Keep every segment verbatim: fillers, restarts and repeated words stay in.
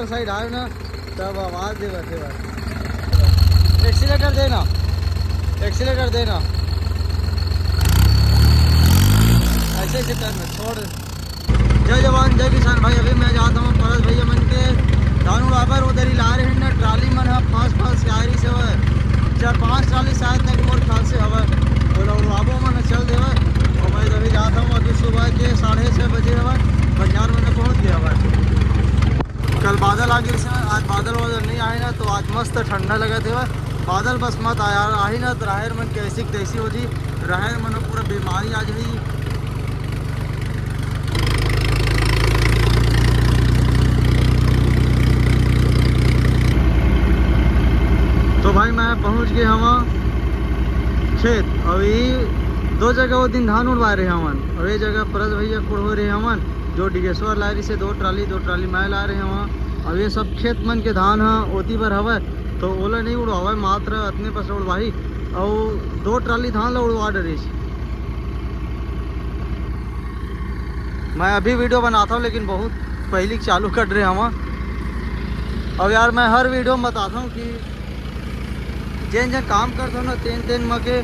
Side आए ना, तब आवाज दे बैठे भाई। एक्सीलेटर देना, एक्सीलेटर देना। ऐसे ऐसे टर्न छोड़। जय जवान, जय किसान भाई। अभी मैं जाता हूँ परस भैया मन के धान उड़ाबर। उधर ही ला रहे हैं ना ट्राली मन ह, फास्ट फास्ट तैयारी से हुआ। चार पांच ट्राली शायद तक मोर ख्याल से हवा। बोला उड़ाबो मन चल देवा। और मैं अभी जाता हूँ, अभी सुबह के साढ़े छः बजे हवा, बाजार में पहुँच गया हवा। कल बादल आ गिर से, आज बादल वादल नहीं आए ना, तो आज मस्त ठंडा लगत हे। बादल बस मत आया, आही ना तो राहेर मन कैसी तैसी हो जी। राहेर मन पूरा बीमारी आ जाही। तो भाई मैं पहुंच गए हवा खेत। अभी दो जगह वो दिन धान उड़वा रहे हवन, और ये जगह परस भैया कुड़ हो रहे हवन। जो डिगेश्वर ला रही से दो ट्राली, दो ट्राली मैं ला रहे हवा। अब ये सब खेत मन के धान ह ओती बर हवय, तो ओला नहीं उड़वावय, मात्र अतने बस उड़वाही। अउ दो ट्राली धान ला उड़वा डरिस। मैं अभी वीडियो बनाता हूँ, लेकिन बहुत पहली चालू कर रहे हवा। अब यार मैं हर वीडियो में बताता हूँ कि जेन जेन काम करता हूँ ना, तेन तेन म के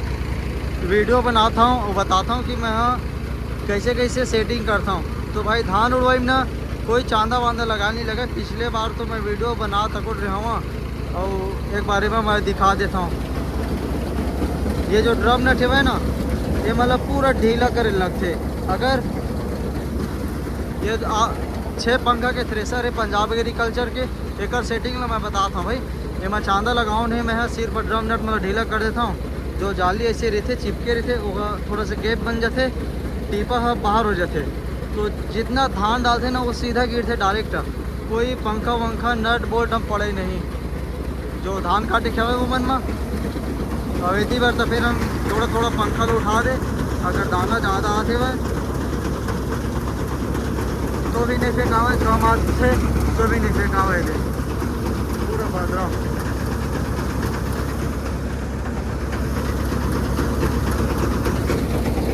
वीडियो बनाता हूँ और बताता हूँ कि मैं ह कैसे कैसे सेटिंग करता हूँ। तो भाई धान उड़वाई में ना कोई चांदा वांदा लगा नहीं लगा। पिछले बार तो मैं वीडियो बना तक रहा हूँ, और एक बार एमा मैं दिखा देता हूँ। ये जो ड्रम नट है ना, ये मतलब पूरा ढीला करे लगथे। अगर ये आ, छः पंखा के थ्रेसर है पंजाब एग्रीकल्चर के, एकर सेटिंग ला मैं बताता हूँ भाई। एमा चांदा लगाओ नहीं, मैं ह सिर्फ ड्रम नट मतलब ढीला कर देता हूँ। जो जाली ऐसे रहते, चिपके रहते, ओकर थोड़ा सा गैप बन जाते, टीपा ह बाहर हो जाते। तो जितना धान डालते ना, वो सीधा गिरते डायरेक्ट, कोई पंखा वंखा नट बोल्ट हम पड़े नहीं। जो धान काटे के हवे वो मन मा, और इतनी बार तो फिर हम थोड़ा थोड़ा पंखा ला उठा दे। अगर दाना ज़्यादा आते हुए तो भी नहीं फेंकावे, कम आते तो भी नहीं फेंकावे दे। पूरा भद्रा।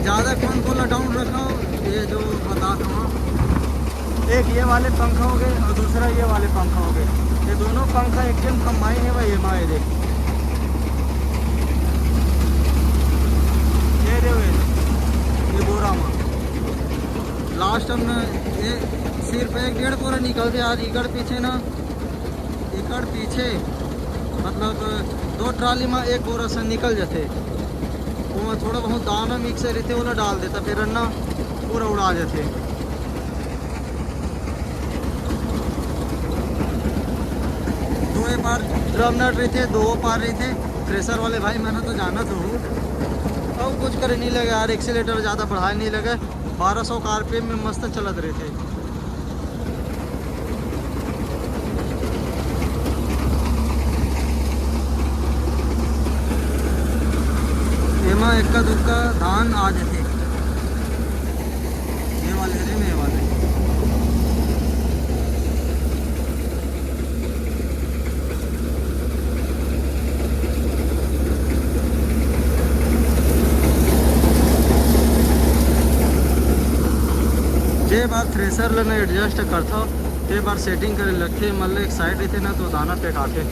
ज़्यादा कौन कौन ला डाउन रखा हो, ये जो बता दो। एक ये वाले पंखा हो गए और दूसरा ये वाले पंखा हो गए। ये दोनों पंखा एकदम कम माई है भाई, ये माए देख। ये दे, ये बोरा मा लास्ट हम ना, ये सिर्फ एक डेढ़ बोरा निकलते आज इकड़ पीछे ना। एकर पीछे मतलब दो ट्राली में एक बोरा से निकल जाते। ओमा थोड़ा बहुत दाना मिक्स रहते, ओला डाल देता, फिर अन्ना पूरा उड़ा जाते। दो पार ड्रम नट रहते, दो पार रहते। थ्रेसर वाले भाई मन तो जाना तो हो, अब कुछ करे नहीं लगे यार, एक्सीलेटर ज़्यादा बढ़ाए नहीं लगे। बारह सौ का आरपीएम में मस्त चलत रहते। एमा एक्का दुक्का धान आ जाथे। ये वाले रे, ये वाले। जे बार थ्रेसर ल मैं एडजस्ट करथव, ते बार सेटिंग करे लगथे, मतलब एक साइड रहिथे ना, तो दाना फेंकाथे।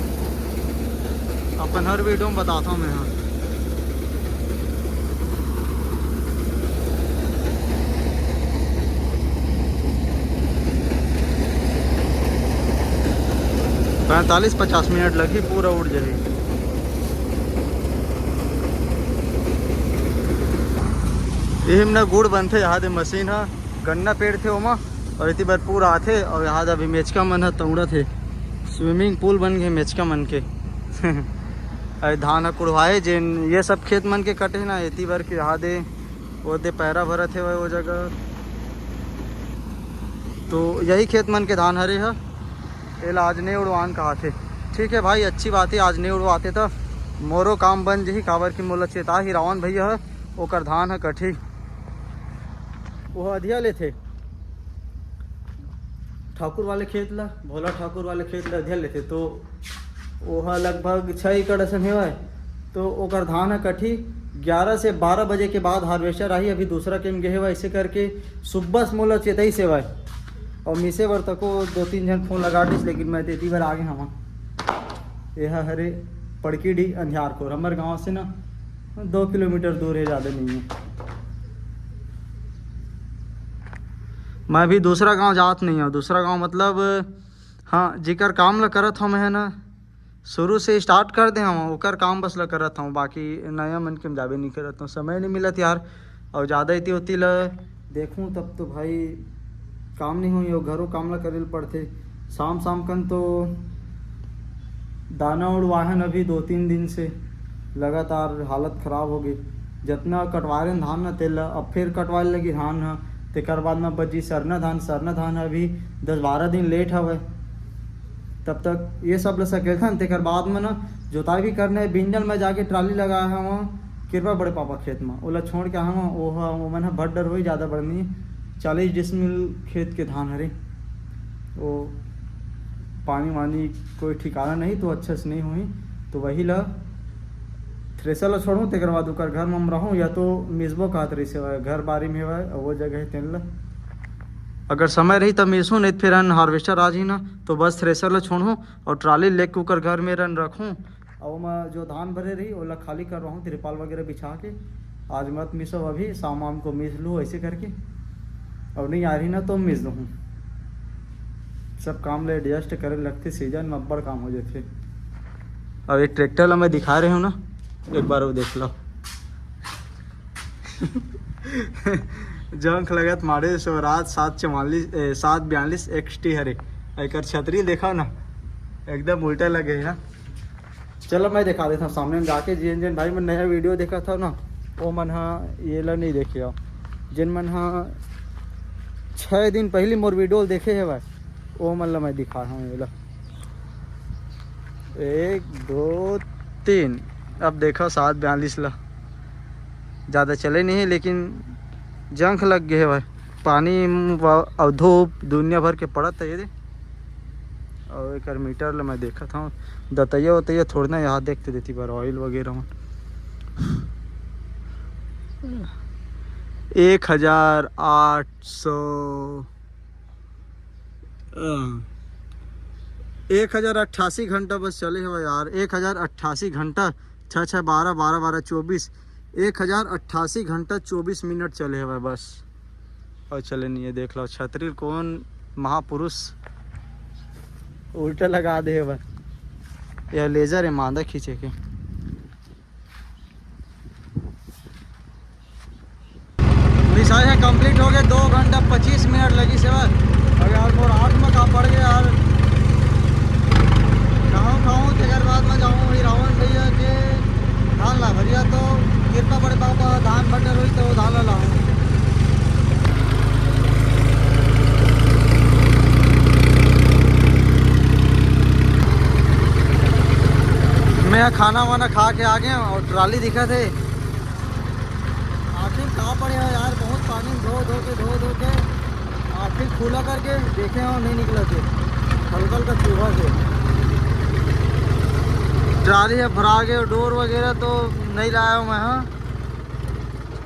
अपन हर वीडियो में बताथव मैं ह। पैंतालीस पचास मिनट लगही, पूरा उड़ जाही। एहिम ना गुड़ बनथे, यहाँ दे मशीन ह गन्ना पेड़थे ओमा, और इति बर पूरा आथे। और यहाँ दे अभी मेचका मन ह तौड़त हे, स्विमिंग पूल बन गए मेचका मन के। अरे धान ह कुड़वाए, जेन ये सब खेत मन के कटे ना, इति बर के यहाँ दे वो दे पैरा भरत हे वो जगह। तो यही खेत मन के धान हरे ह। एला आज नहीं उड़वान कहाथे। ठीक है भाई, अच्छी बात है, आज नहीं उड़वाते त मोरो काम बन जही, काबर कि मोला चेता ही रावण भैया ह, ओकर धान ह कटही। वो अधिया लेथे ठाकुर वाले खेत ला, भोला ठाकुर वाले खेत ला अधिया लेथे, तो ओहा लगभग छः एकड़ असन हेवय। तो ओकर धान ह कटही, ग्यारह से बारह बजे के बाद हार्वेस्टर आही। अभी दूसरा केम गे हेवय, ऐसे करके सुबह से मोला चेताई से हेवय। अउ मिसे बर तको दो तीन झन फोन लगा दिस, लेकिन मैं तेती बर आगे हवं। ये हरे पड़कीडीह अंधियारकोर, हमर गांव से ना दो किलोमीटर दूर है, ज़्यादा नहीं है। मैं भी दूसरा गांव जात नहीं हूँ। दूसरा गांव मतलब, हाँ, जेकर काम ला करत हूँ मैं, है ना, शुरू से स्टार्ट कर दे हूँ, ओकर काम बस ला करत हूँ, बाकी नया मन के जाबे नहीं करत हूँ, समय नहीं मिलत यार। और ज़्यादा इति उति ला देखूँ तब तो भाई काम नहीं होई, और घरो काम ला करे ल पड़थे। शाम शाम कन तो दाना उड़वाहन अभी दो तीन दिन से लगातार हालत खराब हो गई। जतना कटवाए रहेन धान न तेला, अब फिर कटवाए लगी धान ह। तेकर बाद में बची सरना धान। सरना धान ह अभी दस बारह दिन लेट हवय। तब तक ये सब ल सकेलथन, तेकर बाद में न जोताई भी करना है। बिंजल में जाके ट्राली लगाए हवं कृपा बड़े पापा खेत में, ओला छोड़ के हवं। ओह ओमन ह भर डर होई, ज़्यादा बड़ नहीं, चालीस डिसमिल खेत के धान हरे। वो पानी वानी कोई ठिकाना नहीं, तो अच्छे से नहीं हुई। तो वही ला थ्रेसर ला छोड़ूँ, तेकर बाद ओकर घर में हम रहूँ, या तो मिसबो कहत रहिस हवय, घर बारी में हवय, वो जगह है तेन ला। अगर समय रही तब मिसहूँ, नहीं तो फिर हार्वेस्टर आ जाही ना, तो बस थ्रेसर ला छोड़हूँ और ट्राली लेके ओकर घर में रन रखूँ। और ओमा जो धान भरे रही, ओला खाली करवाहूँ तिरपाल वगैरह बिछा के। आज मत मिसो, अभी शाम वाम को मिस लूँ ऐसे करके, और नहीं आ रही ना तो मिस दूँ। सब काम ले एडजस्ट करे लगथे, सीजन में अब्बड़ काम हो जाथे। अब ये ट्रैक्टर ला मैं दिखा रहे हूँ ना, एक बार वो देख लो। जंख लगत मारे स्वराज सात चवालीस, ए, सात बयालीस एक्सटी हरे। एकर छतरी देखा ना, एकदम उल्टा लगे है ना। चलो मैं दिखा देता हूँ सामने में जाके। जिन जिन भाई मन नया वीडियो देखत हव ना, वो मन हा ये ला नहीं देखे हो। जिन मन हा छः दिन पहली मोर वीडियो देखे है भाई, वो मन ला मैं दिखा रहा हूँ ये ला। एक, दो, तीन। अब देखो सात बयालीस ला, ज़्यादा चले नहीं है, लेकिन जंख लग गए है भाई। पानी म-, व-, अउ धूप दुनिया भर के पड़त है ये दे। और एकर मीटर ले मैं देखत हूँ, दतैया उतैया थोड़ी ना यहाँ देखते देती बार ऑयल वगैरह में। एक हजार आठ सौ, अ, एक हजार अट्ठासी घंटा बस चले हवय यार। एक हजार अट्ठासी घंटा, छः छः बारह, बारह बारह चौबीस, एक हजार अट्ठासी घंटा चौबीस मिनट चले हवय बस। और चले नहीं है, देख लो छतरी कौन महापुरुष उल्टा लगा दे हवय। यह लेजर है मांदा खींचे के। मिसाई है, कंप्लीट हो गए। दो घंटा पच्चीस मिनट लगी सेवा। अब यार मोर आँख में का पड़ गया यार। खाऊँ खाऊँ तेकर बाद में जाऊँ वही रावण भैया के धान ला भरिया तो कृपा बड़े बाबा धान बटर हुई तो धान ला लाऊँ। मैं खाना वाना खा के आ गया और ट्राली दिखा थे। आखिर कहाँ पड़े हो यार, बहुत पानी धो धो के, धो धो के आखिर खुला करके देखे हो, नहीं निकला थे, हल्का हल्का चूहा थे। ट्राली है भरा गए, डोर वगैरह तो नहीं लाया हूँ मैं। हाँ,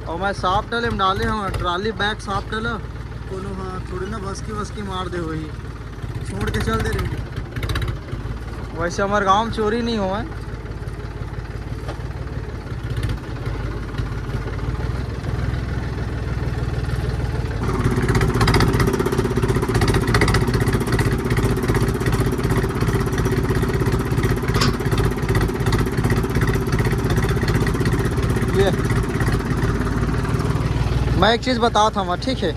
और मैं साफ टले में डाले हूँ, ट्राली बैग साफ टला। कोनो हाँ थोड़ी ना बसकी वसकी मार दे वही। छोड़ के चल दे रही। वैसे हमारे गांव में चोरी नहीं हुआ है। ये मैं एक चीज़ बता था, ठीक है।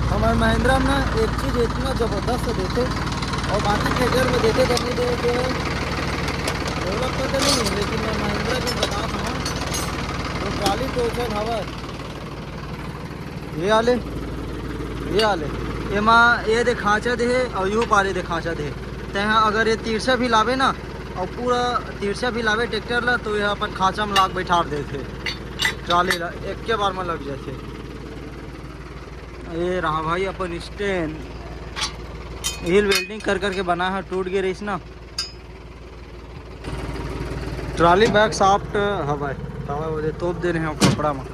हमारे महिंद्रा में ना एक चीज़ इतना ज़बरदस्त देते और बाकी ट्रैक्टर में देते तो नहीं देते हैं। डेवलप करते नहीं है, लेकिन मैं महिंद्रा की बता रहा हूँ, वो ट्राली टोचर हवा। ये आले, ये आले, एमा ये दे खांचा दे है और यू पारे दे खांचा दे है। ते अगर ये तिरछा भी लावे ना और पूरा तिरछा भी लावे ट्रैक्टर ला, तो ये अपन खांचा में लाग बैठार देते ट्राली ला, एक के बार में लग जाते। ये रहा भाई अपन स्टैंड, हील वेल्डिंग कर करके बना है, टूट गए रहीस ना। ट्राली बैग साफ्ट हवय, हवय वो दे तोप दे रहे हो कपड़ा में।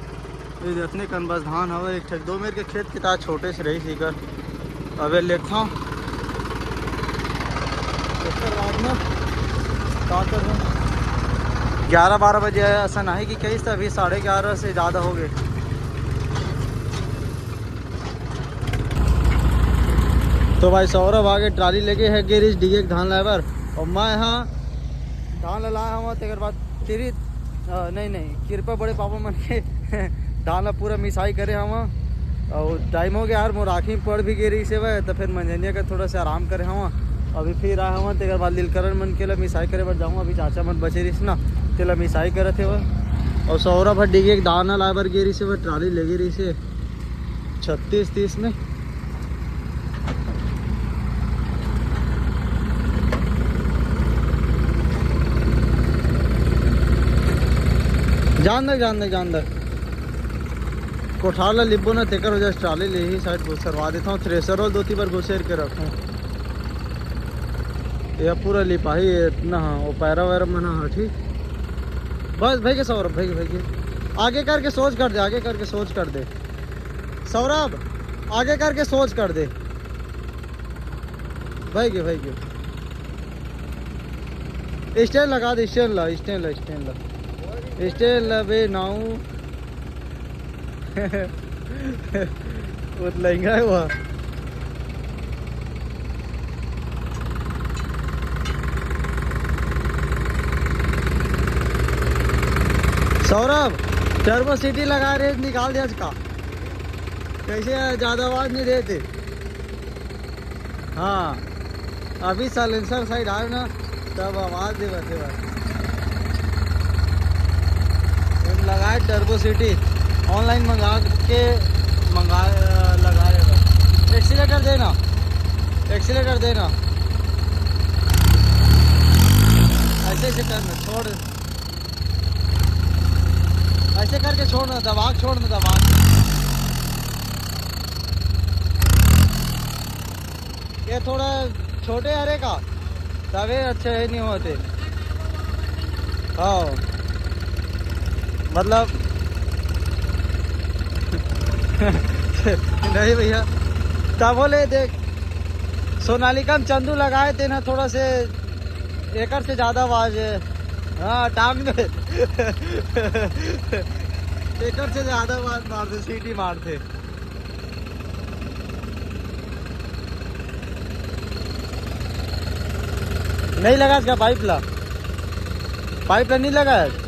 ये देखने कन बस धान हवे एक ठक, दो मेर के खेत के ता छोटे से रही सीकर। अबे लेथों। एकर बाद में का करबो? ग्यारह बारह बजे आया, ऐसा नहीं कि कहीं से अभी साढ़े ग्यारह से ज़्यादा हो गए। तो भाई सौरभ आगे ट्राली लेके हे गिरीश डीगे के धान लाए बर, और मैं हाँ धान ला लाए हूँ। तेकर बाद तेरी अ, नहीं नहीं, कृपा बड़े पापा मन के धान ला पूरा मिसाई करे हवा। और टाइम हो गया यार, मोर आँखी पड़ भी गे रही से वह, तो फिर मंझनिया का थोड़ा सा आराम करे हवा। अभी फिर आए हवा, तेकर बाद लीलकरण मन के ला मिसाई करे बर जाऊँ। अभी चाचा मन बचे रहिस ना, तेला मिसाई करत हे वह। और सौरभ ह डीगे के धान ला लाए बर गे रही से वह, ट्राली ले गे रही से छत्तीस तीस में। जान दे, जान दे, जान दे। कोठार ला लिपबो ना, तेकर वजह से ट्राली ले ही साइड घुसरवा देता हूँ। थ्रेसर और दो तीन बार घुसेर के रखूँ। ये पूरा लिपाही है इतना, हाँ, वो पैरा वैरा मना, हाँ, ठीक। बस भाई के सौरभ, भाई के, भाई के। आगे करके सोच कर दे, आगे करके सोच कर दे। सौरभ, आगे करके सोच कर दे। भाई के, भाई के। स्टैंड लगा दे, स्टैंड ला, स्टैंड ला, स्टैंड ला। स्टैंड ला बे नाऊ। वो तो लहंगा है वहाँ। सौरभ, टर्बो सीटी लगा रहे, निकाल दे आज का। कैसे यार, ज्यादा आवाज नहीं देते। हाँ, अभी साइलेंसर साइड आए ना, तब आवाज दे बते बस। लगाए टर्बो सीटी, ऑनलाइन मंगा के मंगा, लगा रहे बस। एक्सीलेटर देना, एक्सीलेटर देना। ऐसे ऐसे करना, छोड़। ऐसे करके छोड़ ना, दबा के छोड़ ना, दबा के। ये थोड़ा छोटे हरे का, तबे अच्छे नहीं होते। हाँ, मतलब नहीं भैया, तब बोले देख, सोनालिका में चंदू लगाए थे ना, थोड़ा से एकर से ज्यादा आवाज है। हाँ, टांग दे। एकर से ज्यादा आवाज मारते, सीटी मारते। नहीं लगा इसका पाइप ला, पाइप ला नहीं लगा है।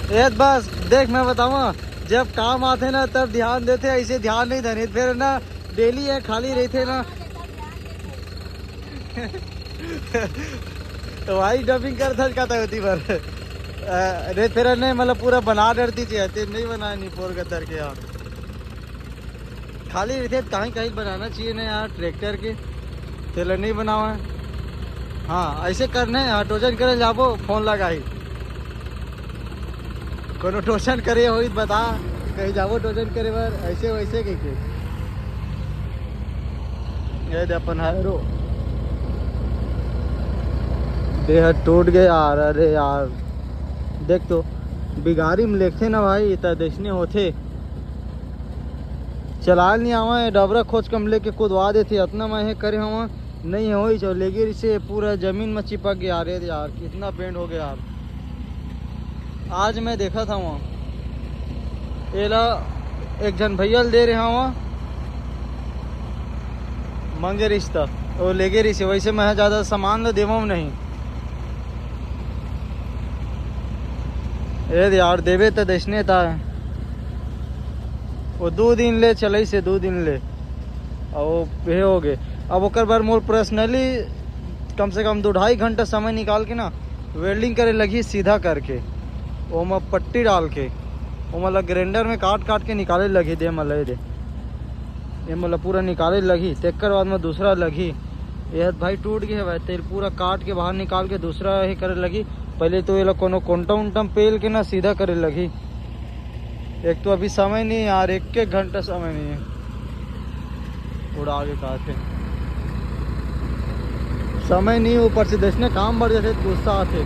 ये बस देख, मैं बताऊँ, जब काम आते ना तब ध्यान देते, ऐसे ध्यान नहीं देने, फिर ना डेली ये खाली रहते ना। तो भाई डबिंग कर था कहता होती पर अ, रे तेरा ने मतलब पूरा बना डरती थी, ते नहीं बना नहीं पोर गतर के यार। खाली रहते तो कहीं कहीं बनाना चाहिए ना यार ट्रैक्टर के, तेला नहीं बनावा है। हाँ, ऐसे करने हाँ, टोचन करे जाबो, फोन लगाई। कोनो टोचन करे होई त बता, कहीं जाबो टोचन करे बर, ऐसे वैसे कह के। ये दे अपन हायरो। देह टूट गए यार, अरे यार। देख तो, बिगारी में लेखे ना भाई, त देसने होथे। चलाल नहीं आवा है, डबरा खोज कम लेके कुदवा देथे, अतना मैं हे करे हवा, नहीं होई जो लेगे रिसे पूरा जमीन में चिपक गया। अरे यार, कितना बेंड हो गया यार। आज मैं देखा था वहाँ, एला एक झन भैया ल दे रहे हवा, मांगे रिश्ता, वो लेगे रिसे, वैसे मैं ज्यादा सामान ल देवा नहीं। ए यार, देवे त देसने ता। वो दो दिन ले चलई से, दो दिन ले। अब वो हे हो गए। अब ओकर बर मोर पर्सनली कम से कम दो ढाई घंटा समय निकाल के ना वेल्डिंग करे लगही सीधा करके, ओमा पट्टी डाल के, ओमा ला ग्राइंडर में काट काट के निकाले लगही दे, मला दे। ये मतलब पूरा निकाले लगही, तेकर बाद में दूसरा लगही। ये भाई टूट गए भाई, तेल पूरा काट के बाहर निकाल के दूसरा ही करे लगही। पहले तो ये लोग कोनो कोंटा उंटा पेल के ना सीधा करे लगही। एक तो अभी समय नहीं यार, एक एक घंटा समय नहीं है। उड़ा के कहा थे समय नहीं, ऊपर से देसने काम बढ़ जाते तो गुस्सा आते।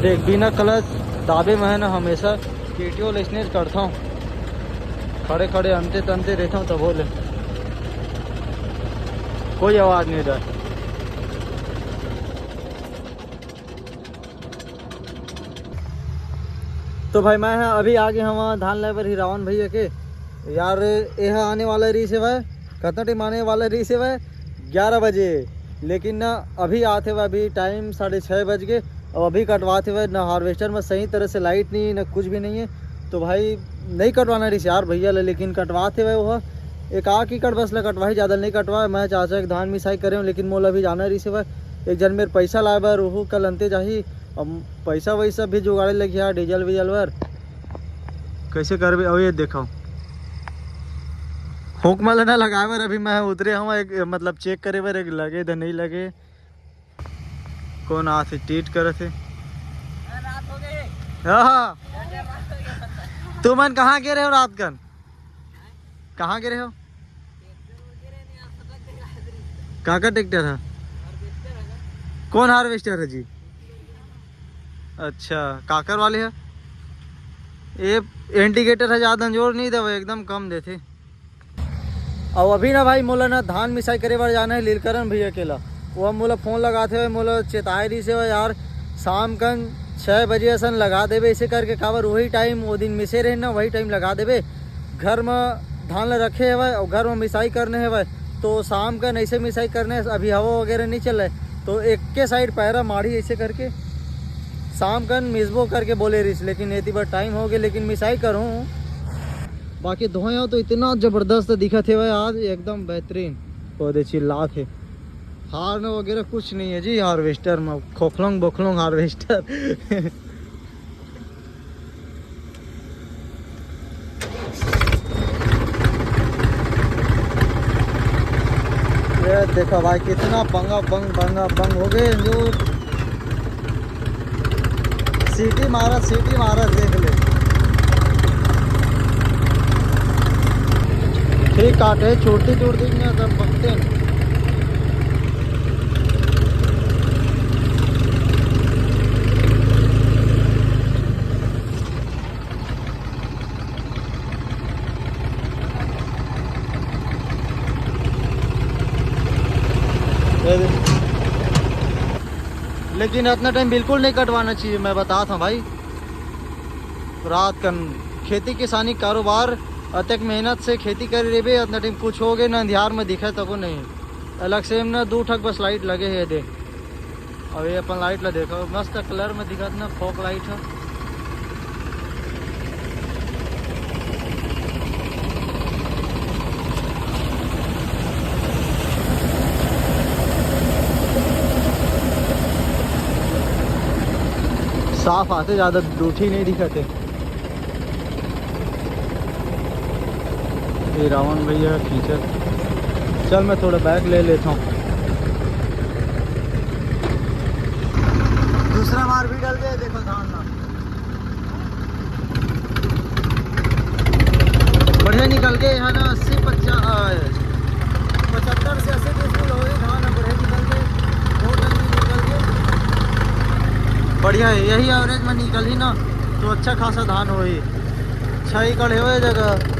देख, बिना क्लच दाबे मैं ह ना हमेशा केटीओ ल अइसने करथौं, खड़े खड़े अंते तंते देथौं, तभो ले कोई आवाज नहीं रहा। तो भाई, मैं ह अभी आगे हवा धान लाए बर हिरावन भैया के। यार, ये ह आने वाला रहिस हे भाई, कतना टाइम आने वाला रहिस हे भाई? ग्यारह बजे। लेकिन ना, अभी आत हे भाई, अभी टाइम साढ़े छः बज के। अब अभी कटवात हे भाई, ना हार्वेस्टर में सही तरह से लाइट नहीं है, ना कुछ भी नहीं है। तो भाई, नहीं कटवाना रहिस यार भैया ले, लेकिन कटवात हे भाई। वो एक आक एकड़ बस ला कटवाही, ज़्यादा नहीं कटवा। मैं चाचा के धान मिसाई करे हूँ, लेकिन मोला अभी जाना रहिस हे भाई, एक जन मेर पैसा लाए बर, वो कल अंते जाही। अब पैसा वैसा भी जुगाड़े लगिहा, डीजल वीजल बर। कैसे करबे? अब ये देखो, हुक मला ना लगाए बर अभी मैं उतरे हूँ, एक मतलब चेक करे बर, एक लगे द नहीं लगे। कौन आत हे, टीट करत हे। हाँ, हाँ। तुमन कहाँ गे रहे हो रात कन? कहाँ गे रहे हो? काकर ट्रैक्टर हे? कौन हार्वेस्टर हे जी? अच्छा, काकर वाले हे? ये इंडिकेटर हे, ज्यादा जोर नहीं देवे, एकदम कम देथे। अउ अभी ना भाई, मोला ना धान मिसाई करे बर जाना हे लीलकरन भैया के ला। वो मोला फोन लगात हे, मोला चेताए रहिस हे यार, शाम कन छः बजे असन लगा देबे, ऐसे करके। काबर वही टाइम वो दिन मिसे रहे ना, वही टाइम लगा देबे। घर में धान ला रखे हवय अउ घर में मिसाई करने हवय, तो शाम कन ऐसे मिसाई करने, अभी हवा वगैरह नहीं चल रहा है, तो एक के साइड पैरा माड़ी ऐसे करके शाम कन मिसबो करके बोले रहिस, लेकिन एती बर टाइम हो गए, लेकिन मिसाई करूँ। बाकी धोए हो तो इतना जबरदस्त दिखत हे भाई आज, एकदम बेहतरीन। वो दे चिल्लात हे, हार्न वगैरह कुछ नहीं है जी हार्वेस्टर में, खोखलोंग बोखलोंग हार्वेस्टर। ये देखो भाई, कितना बंगा बंग, बंगा बंग हो गए जो सीटी मारा, सीटी मारा, देख ले। ठीक काटे, चुड़ती चुड़ती में सब बकते हैं। ये दे। लेकिन इतना टाइम बिल्कुल नहीं कटवाना चाहिए, मैं बतात हूँ भाई। रात कन खेती किसानी कारोबार, अतेक मेहनत से खेती करे रहिबे, इतना टाइम कुछ हो गए ना, अंधियार में दिखे तको नहीं। अलग से ना दू ठक बस लाइट लगे हे दे। अब ये अपन लाइट ला देखो, मस्त कलर में दिखत ना, फोक लाइट है। साफ आते, ज्यादा दूठी नहीं दिखते। ये रावण भैया खींचत। चल, मैं थोड़ा बैक ले लेता हूँ। दूसरा मार भी डल गए, देखो धान ना। बढ़िया निकल गए है ना, अस्सी पचास, पचहत्तर से अस्सी डिसमिल हो गई धान, बढ़िया निकल गए, दो टन भी निकल गए। बढ़िया है, यही एवरेज में निकल ही ना, तो अच्छा खासा धान हो ही। छः एकड़ है वो जगह।